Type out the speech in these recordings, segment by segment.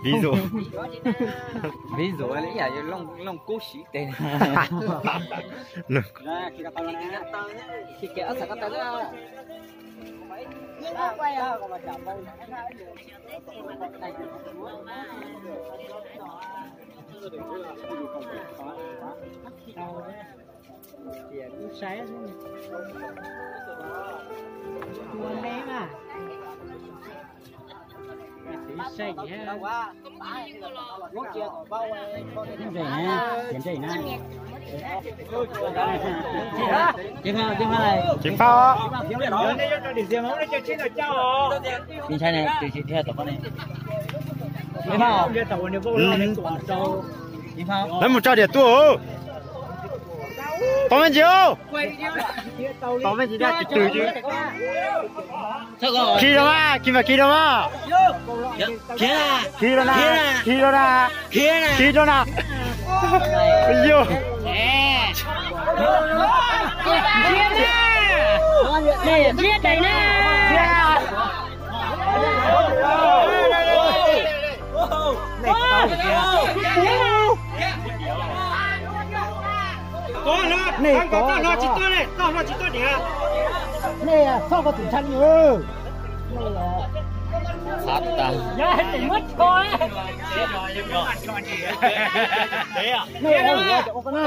Ví dụ, ví dụ là ib yam li Looj Kub siv tes. Tsis phauj. Lawv mus tso diam tuaj. Tau me ntsis. Tau me ntsis, khi rau mas, khi mas khi rau mas. Khi rau na, khi rau na, khi rau na. Yog. Nej txhob koj tus ntshai. Nej ua na.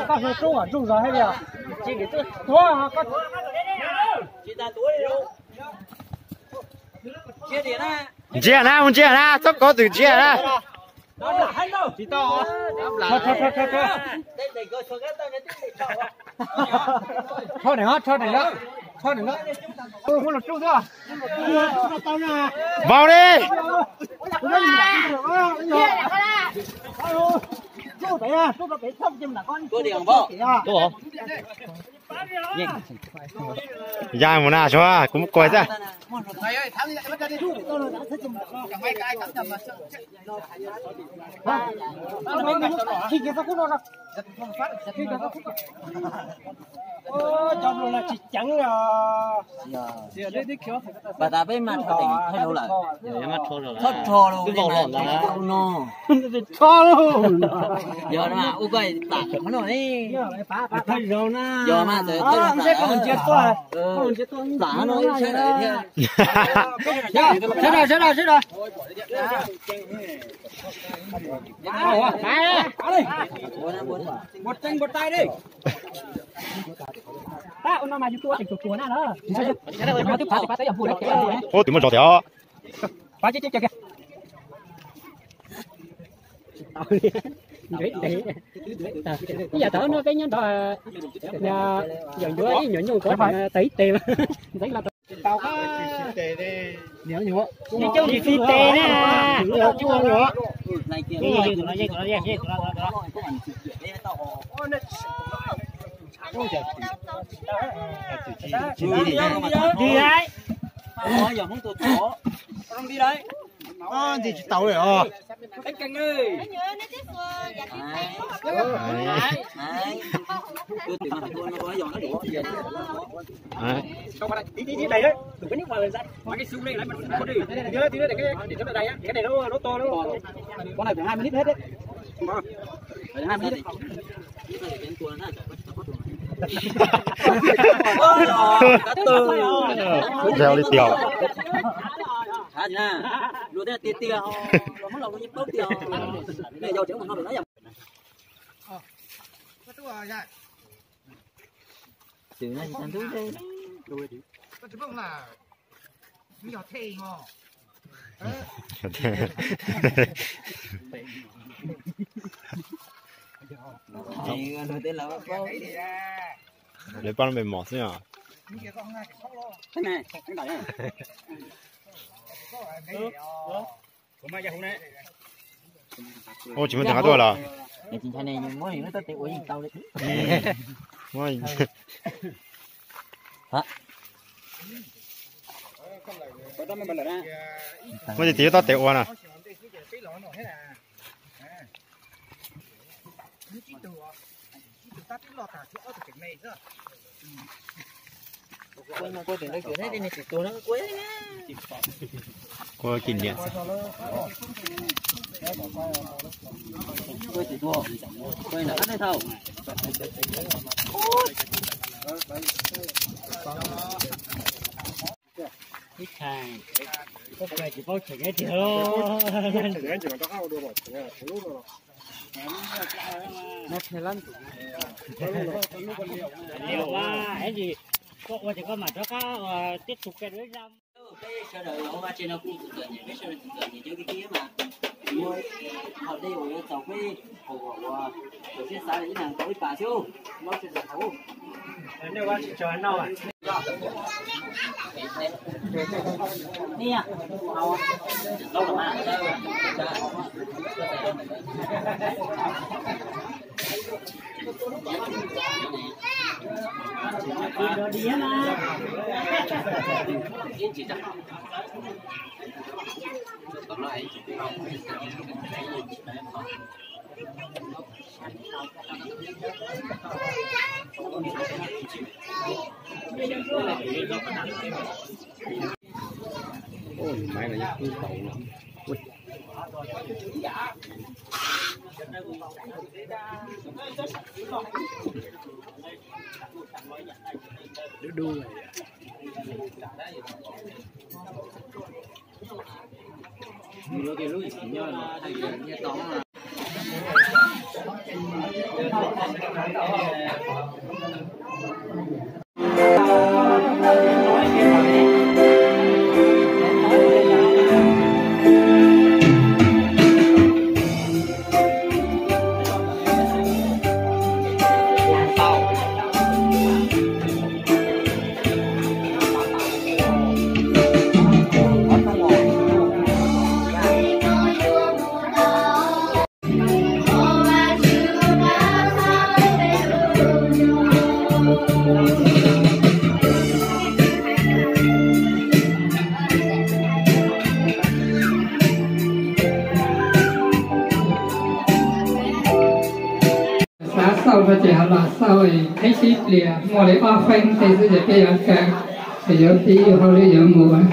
Koj hlub koj ntsuj zog thiab li os. Tuav koj. Ntsia na, mus ntsia na, txhob kov twm ntsia na. Rho deem, rho deem, rho deem. Vau li. Ya mus na, kuv mus kuaj xwb. Pas tas peb maj rho teem thawj dhau lawm. Thawj rho los no. Yog mas ua koj tam qhov no ne. Yog mas txawm tam no saib lawm thiab. Sawv daws, sawv daws, sawv daws. Ub, twb muaj zog tiag. Ib yam thaum no peb nyob nrog yawm ncuav ib nyuam nyuj ko tawg ib tes ntxeev los. Coj tsis txi tes na. Ntxim hais. Ntxim tsis tau li os. Zau li tiag. Lawv pab mej mom xwb os. Ua tsis muaj tus qab tuaj los? Tsis ntshai ne, muab lub tau tes ua yeej tau li. Muab. Muaj tias yuav tau tes ua no. Kua kis liam. Ib txhais, koj tsis paub tshem neb tiag los? Liam ua, es koj ua ces koj mam rov qab ua, tiếp tục cái đối rau. Peb sawv daws ua vaj tse no kuj txom nyem, peb sawv daws txom nyem cov kwv tij mas muaj hau dej uas yuav txaus peb hauv uas txaus siab xav ib leeg tau ib pas xwb, mob sawv daws hauv. Xav xauj no ces ho los xauj, qhib sib plias muaj li ob feeb tej xwb ces peb yuav kaw, ces yuav pib hauj lwm yuav mus.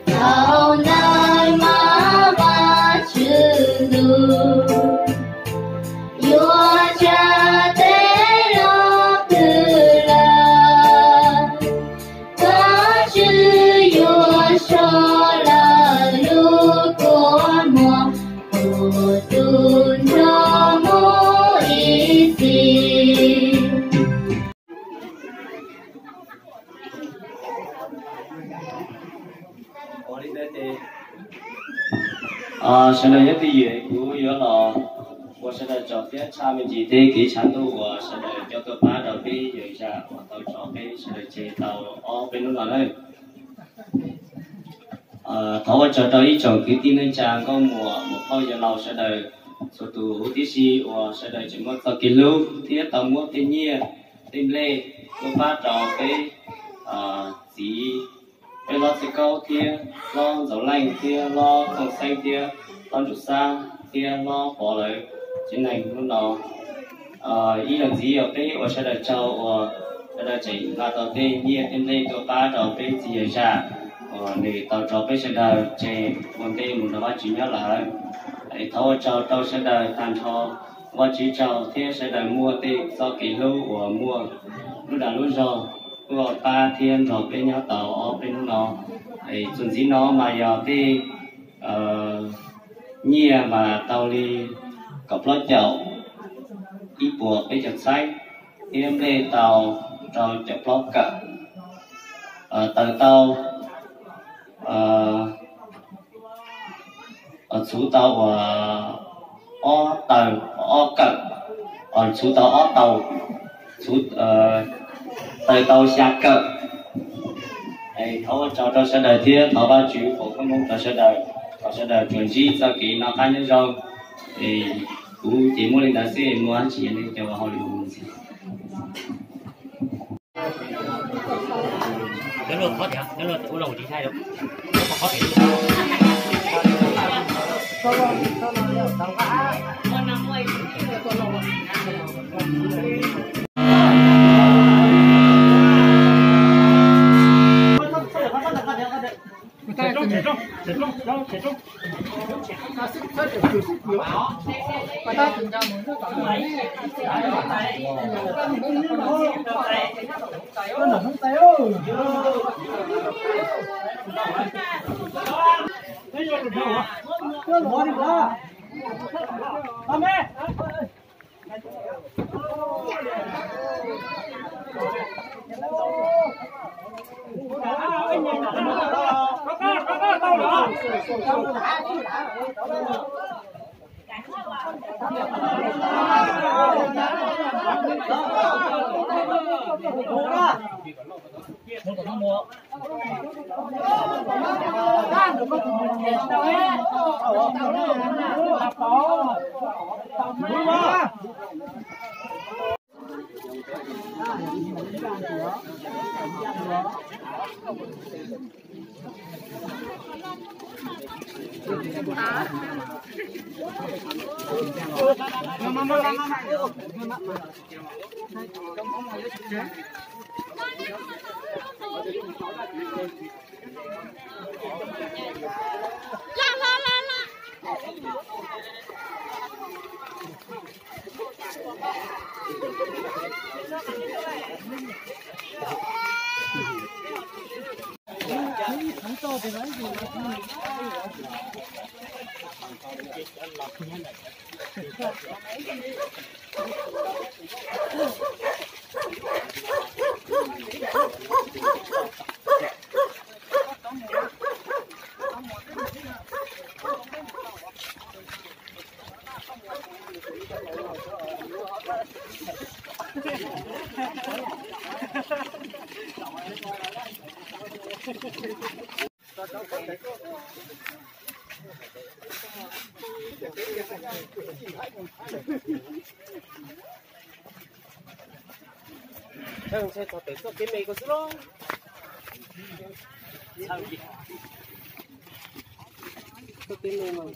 Thaum ntawd mas Vajtswv ntuj yuav tsa tej los twg lawm, Vajtswv yuav so lawv lub kua muag ua tus nrog mus ib txhis. Sawv daws nyob twj ywm, kuv yuav los ua sawv daws tsaug thiab tshaj me ntsis tej kev tshav ntuj uas sawv daws coj tuaj pab rau peb yawm zam uas tau tso peb sawv daws tseg tau ob peb hnub no nawb. Thov ua tsaug rau ib tsoom kwv tij neej tsa nkauj muam muam phauj yawg laus sawv daws txhua tus huv tib si uas sawv daws tseem muaj txoj kev hlub thiab tau muab tej nyiaj tej nplej tuaj pab rau peb txiv, peb hlob Txhiaj Kaub thiab hlob Ntxoov Leej thiab hlob Tooj Xeeb thiab hlob Ntsum Xab thiab hlob Pov lawv tsev neeg hnub no. Ib zaug ntxiv yog peb ua sawv daws tsaug uas sawv daws tseem nqa tau tej nyiaj tej nplej tuaj pab rau peb txiv yawg zam uas nws tau tso peb sawv daws tseg ua ntej mus nrog Vajtswv nyob lawm. Thov ua tsaug rau sawv daws tag nrho, Vajtswv tsaug thiab sawv daws muaj tej txoj kev hlub uas muaj lub dag lub zog tuaj pab thiab nrog peb nyob tau ob peb hnub no. Txuas ntxiv no mas yog tej nyiaj mas tau li kaum plaub caum ib puas peb caug txhiab, thiab nplej tau rau caum plaub kawm, taws tau txhuv tau uas ob taws ob kawm, txhuv tau ob taws, txhuv taws tau xya kawm. Thov ua tsaug rau sawv daws thiab thov Vajtswv foom koob hmoov rau sawv daws, thov sawv daws tsuas ntsib txoj kev noj qab nyob zoo. Kuv ces muaj li ntawd xwb, muaj dab tsi yog nej cov hauj lwm mus ntxiv. Txog pem txoj kev me ko xwb los. Txoj kev me mas